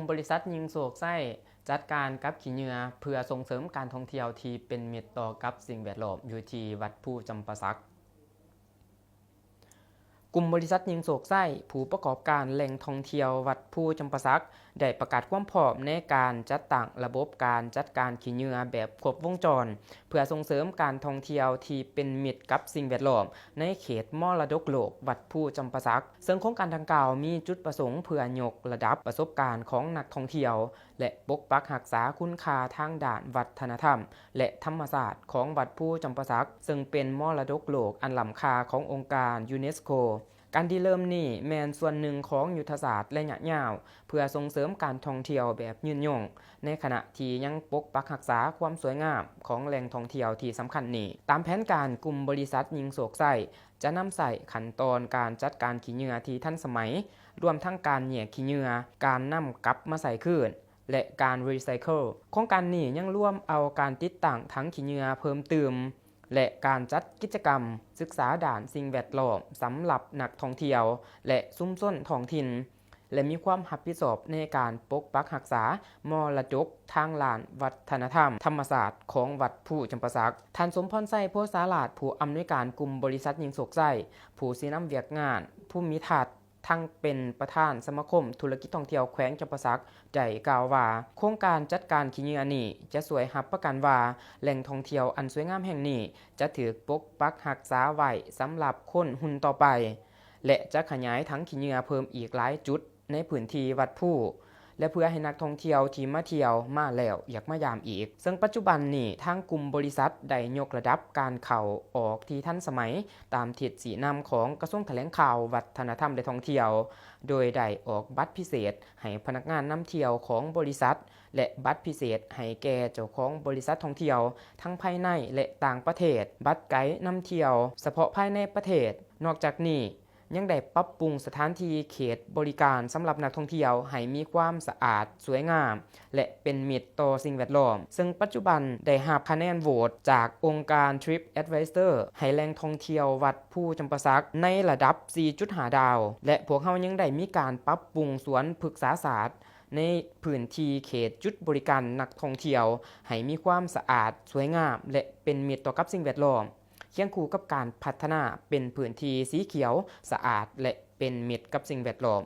ບໍລິສັດຍິ່ງໂຊກໄຊ ຈັດການກັບຂີ້ເຫຍື້ອ ເພື່ອສົ່ງເສີມການທ່ອງທ່ຽວທີ່ເປັນມິດຕໍ່ກັບສິ່ງແວດລ້ອມ ຢູ່ທີ່ວັດພູຈຳປາສັກ. ກຸ່ມບໍລິສັດຍິ່ງໂຊກໄຊ ຜູ້ປະກອບການແຫຼ່ງທ່ອງທ່ຽວວັດພູຈຳປາສັກ ໄດ້ປະກາດຄວາມພ້ອມໃນການຈັດຕັ້ງລະບົບການຈັດການຂີ້ເຫຍື້ອແບບຄົບວົງຈອນ ເພື່ອສົ່ງເສີມການທ່ອງທ່ຽວທີ່ເປັນມິດກັບສິ່ງແວດລ້ອມ ໃນເຂດມໍລະດົກໂລກວັດພູຈຳປາສັກ, ເຊິ່ງໂຄງການດັ່ງກ່າວມີຈຸດປະສົງເພື່ອຍົກລະດັບປະສົບການຂອງນັກທ່ອງທ່ຽວ ແລະ ປົກປັກຮັກສາຄຸນຄ່າທາງດ້ານວັດທະນະທຳ ແລະ ທຳມະຊາດຂອງວັດພູຈຳປາສັກ, ເຊິ່ງເປັນມໍລະດົກໂລກອັນລ້ຳຄ່າຂອງອົງການຢູເນສໂກ. ການລິເລີ່ມນີ້ແມ່ນສ່ວນໜຶ່ງຂອງຍຸດທະສາດໄລຍະຍາວ ເພື່ອສົ່ງເສີມການທ່ອງທ່ຽວແບບຍືນຍົງ, ໃນຂະນະທີ່ຍັງປົກປັກຮັກສາຄວາມສວຍງາມຂອງແຫຼ່ງທ່ອງທ່ຽວທີ່ສຳຄັນນີ້. ຕາມແຜນການ, ກຸ່ມບໍລິສັດຍິ່ງໂຊກໄຊ ຈະນຳໃຊ້ຂັ້ນຕອນການຈັດການຂີ້ເຫຍື້ອທີ່ທັນສະໄໝ, ລວມທັງການແຍກຂີ້ເຫຍື້ອ, ການນຳກັບມາໃຊ້ຄືນ ແລະ ການຣີໄຊເຄິນ. ໂຄງການນີ້ຍັງລວມເອົາການຕິດຕັ້ງຖັງຂີ້ເຫຍື້ອເພີ່ມຕື່ມ ແລະ ການຈັດກິດຈະກຳສຶກສາດ້ານສິ່ງແວດລ້ອມສຳລັບນັກທ່ອງທ່ຽວ ແລະ ຊຸມຊົນທ້ອງຖິ່ນ, ແລະ ມີຄວາມຮັບຜິດຊອບໃນການປົກປັກຮັກສາມໍລະດົກທາງດ້ານວັດທະນະທຳທຳມະຊາດຂອງວັດພູຈຳປາສັກ. ທ່ານ ສົມພອນໄຊ ໂພສາລາດ ຜູ້ອຳນວຍການກຸ່ມບໍລິສັດຍິ່ງໂຊກໄຊ, ຜູ້ຊີ້ນຳວຽກງານພູມິທັດ ທັງເປັນປະທານສະມາຄົມທຸລະກິດທ່ອງທ່ຽວແຂວງຈຳປາສັກ ໄດ້ກ່າວວ່າ ໂຄງການຈັດການຂີ້ເຫຍື້ອນີ້ຈະຊ່ວຍຮັບປະກັນວ່າ ແຫຼ່ງທ່ອງທ່ຽວອັນສວຍງາມແຫ່ງນີ້ຈະຖືກປົກປັກຮັກສາໄວ້ສຳລັບຄົນຮຸ່ນຕໍ່ໄປ ແລະ ຈະຂະຫຍາຍຖັງຂີ້ເຫຍື້ອເພີ່ມອີກຫຼາຍຈຸດໃນພື້ນທີ່ວັດພູ ແລະ ເພື່ອໃຫ້ນັກທ່ອງທ່ຽວທີ່ມາທ່ຽວມາແລ້ວຢາກມາຢາມອີກ. ເຊິ່ງປັດຈຸບັນນີ້ທາງກຸ່ມບໍລິສັດໄດ້ຍົກລະດັບການເຂົ້າອອກທີ່ທັນສະໄໝ ຕາມທິດຊີ້ນຳຂອງກະຊວງຖະແຫຼງຂ່າວ, ວັດທະນະທຳ ແລະ ທ່ອງທ່ຽວ, ໂດຍໄດ້ອອກບັດພິເສດໃຫ້ພະນັກງານນຳທ່ຽວຂອງບໍລິສັດ ແລະ ບັດພິເສດໃຫ້ແກ່ເຈົ້າຂອງບໍລິສັດທ່ອງທ່ຽວ ທັງພາຍໃນ ແລະ ຕ່າງປະເທດ, ບັດໄກນຳທ່ຽວສະເພາະພາຍໃນປະເທດ. ນອກຈາກນີ້ ຍັງໄດ້ປັບປຸງສະຖານທີ່ເຂດບໍລິການສຳລັບນັກທ່ອງທ່ຽວໃຫ້ມີຄວາມສະອາດ, ສວຍງາມ ແລະ ເປັນມິດຕໍ່ສິ່ງແວດລ້ອມ, ເຊິ່ງປັດຈຸບັນໄດ້ຮັບຄະແນນໂຫວດຈາກອົງການ TripAdvisor ໃຫ້ແຫຼ່ງທ່ອງທ່ຽວວັດພູຈຳປາສັກໃນລະດັບ ສີ່ຈຸດຫ້າ ດາວ ແລະ ພວກເຮົາຍັງໄດ້ມີການປັບປຸງສວນພຶກສາສາດໃນພື້ນທີ່ເຂດຈຸດບໍລິການນັກທ່ອງທ່ຽວໃຫ້ມີຄວາມສະອາດ, ສວຍງາມ ແລະ ເປັນມິດຕໍ່ກັບສິ່ງແວດລ້ອມ. ຄຽງຄູ່ກັບການພັດທະນາເປັນພື້ນທີ່ສີຂຽວ, ສະອາດ ແລະ ເປັນມິດກັບສິ່ງແວດລ້ອມ.